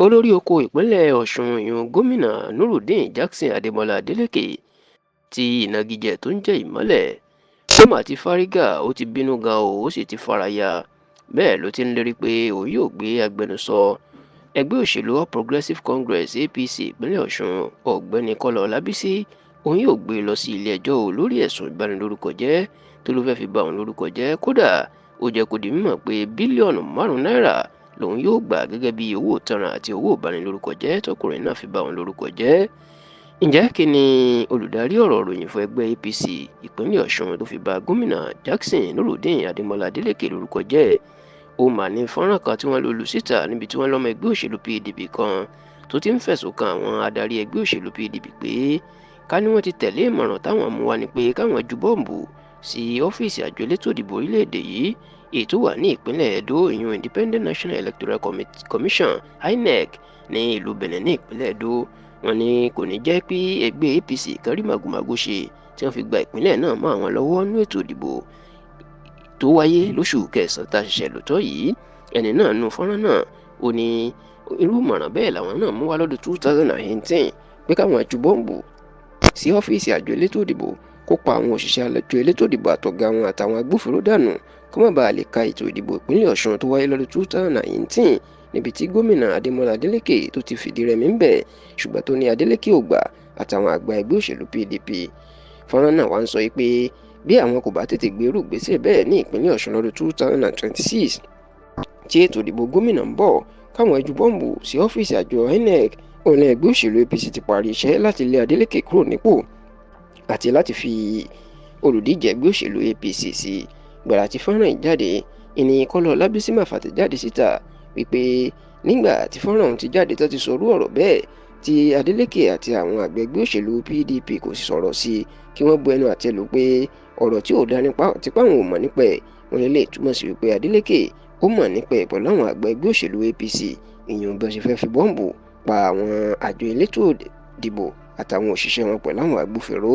Olórí oko ìpínlẹ̀ Ọ̀sùn ìyún Gómìnà Nurudeen Jackson Adémọlá Adeleke, tí ìnagijẹ tó ń jẹ́ Ìmọ́lẹ̀, ó mà ti fárígá, ó ti bínú gan o, ó sì ti fara ya. Bẹ́ẹ̀ ló ti ń lérí pé òun yóò gbé agbẹnusọ ẹgbẹ́ òṣèlú All Progressives Congress, APC, ìpínlẹ̀ Ọ̀ṣun, Ọ̀gbẹ́ni Kọ́lá Ọlábísí, òun yóò gbé e lọ sí ilé-ẹjọ́ lórí ẹ̀sùn ìbanilórúkọjẹ́ tó ló fẹ́ẹ́ fi ba òun lórúkọ jẹ́. Kódà, ó jẹ́ kó di mímọ̀ pé bílíọ̀nù 5 náírà lòun yóò gbà gẹ́gẹ́ bí owó ìtanràn àti owó ìbanilórúkọjẹ́ tọkùnrin náà fi ba òun lórúkọ jẹ́. Ǹjẹ́ kí ni olùdarí ọ̀rọ̀ ìròyìn fún ẹgbẹ́ APC ìpínlẹ̀ Ọ̀ṣun tó fi ba Gómìnà Jackson Nurudeen Adémọlá Adeleke lórúkọ jẹ́? Ó mà ní fọ́nrán kan tí wọ́n lò lù síta níbi tí wọ́n lọ́mọ ẹgbẹ́ òṣèlú PDP kan tó ti ń fẹ̀sùn kan àwọn adarí ẹgbẹ́ òṣèlú PDP pé ká ní wọ́n ti tẹ̀lé ìmọ̀ràn táwọn mú wá ni pé káwọn ju bọ́ǹbù sí ọ́fíìsì àjọ elétò ìdìbò orílẹ̀-èdè yìí, èyí tó wà ní ìpínlẹ̀ Edo, ìyún Independent National Electoral Commission, INEC, ní ìlú Benin ní ìpínlẹ̀ Edo. Wọ́n ní kò ní jẹ́ pé ẹgbẹ́ APC kan rí màgòmágó ṣe tí wọ́n fi gba ìpínlẹ̀ náà mọ́ àwọn lọ́wọ́ nínú ètò ìdìbò tó wáyé lóṣù kẹsàn-án tá a ṣẹ̀ṣẹ̀ lò tán yìí. Ẹni náà nu fọ́nrán náà, ó ní irú ìmọ̀ràn bẹ́ẹ̀ làwọn náà mú wá lọ́dún 2018 pé káwọn ju bọ́ǹbù sí ọ́fíìsì àjọ elétò ìdìbò, kó pa àwọn òṣìṣẹ́ àjọ elétò ìdìbò àtọ̀gá wọn àtàwọn agbófinró dànù, kó má bàa lè ka ètò ìdìbò ìpínlẹ̀ Ọ̀ṣun tó wáyé lọ́dún 2019 níbi tí Gómìnà Adémọlá Adélékè tó ti fìdí rẹmi ńbẹ̀, ṣùgbọ́n tó ní Adélékè ò gbà àtàwọn àgbà ẹgbẹ́ òṣèlú PDP. Fọ́nrán náà wá ń sọ pé bí àwọn kò bá tètè gbé irú ìgbésẹ̀ bẹ́ẹ̀ ní ìpínlẹ̀ Ọ̀ṣun lọ́dún 2026 tí ètò ìdìbò gómìnà ń bọ̀, káwọn ju bọ́ǹbù sí ọ́fíìsì àjọ INEC, òun ẹgbẹ́ òṣèlú APC ti parí iṣẹ́ láti lé Adeleke kúrò nípò àti láti fi olùdíje ẹgbẹ́ òṣèlú APC sí. Gbàrà tí fọ́nrán yìí jáde, ìní Kọ́lá Ọlábísí máa fàtẹ̀jáde síta wípé nígbà tí fọ́nrán ọ̀hún ti jáde tó ti sọrú ọ̀rọ̀ bẹ́ẹ̀, tí Adeleke àti àwọn àgbẹ̀ ẹgbẹ́ òṣèlú PDP kò sì sọ̀rọ̀ sí i, kí wọ́n bu ẹnu àtẹ́ lù pé ọ̀rọ̀ tí ò dá nípa tipa àwọn ò mọ̀ nípa ẹ̀. Wọ́n lè túmọ̀ sí wípé Adeleke ó mọ̀ nípa ẹ̀ pẹ̀lú àwọn àgbà ẹgbẹ́ òṣèlú APC, ìyẹn bí wọ́n ṣe fẹ́ fi bọ́ǹbù pa àwọn àjọ elétò ìdìbò àtàwọn òṣìṣẹ́ wọn pẹ̀lú àwọn agbófinró.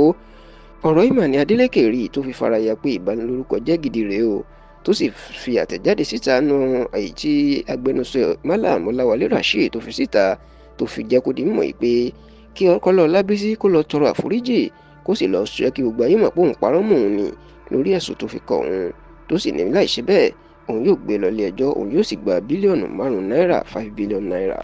Ọ̀rọ̀ yìí mà ní Adeleke rí tó fi faraya pé ìbanilórúkọ jẹ́ gidi rèé o, tó sì fi àtẹ̀jáde síta nu èyí tí agbẹnusọ Mallam Ọláwálé Rasheed tó fi síta, tó fi jẹ́ kó di mímọ̀ pé kí Kọ́lá Ọlábísí kó lọ tọrọ àforíjì, kó sì lọ sọ kí gbogbo ayé mọ̀ pé òun parọ́ mọ́ òun ni lórí ẹ̀sùn tó fi kàn òun, tó sì ní láì ṣe bẹ́ẹ̀, òun yóò gbé lọ ilé ẹjọ́, òun yóò sì gba bílíọ̀nù 5 náírà, 5 billion naira.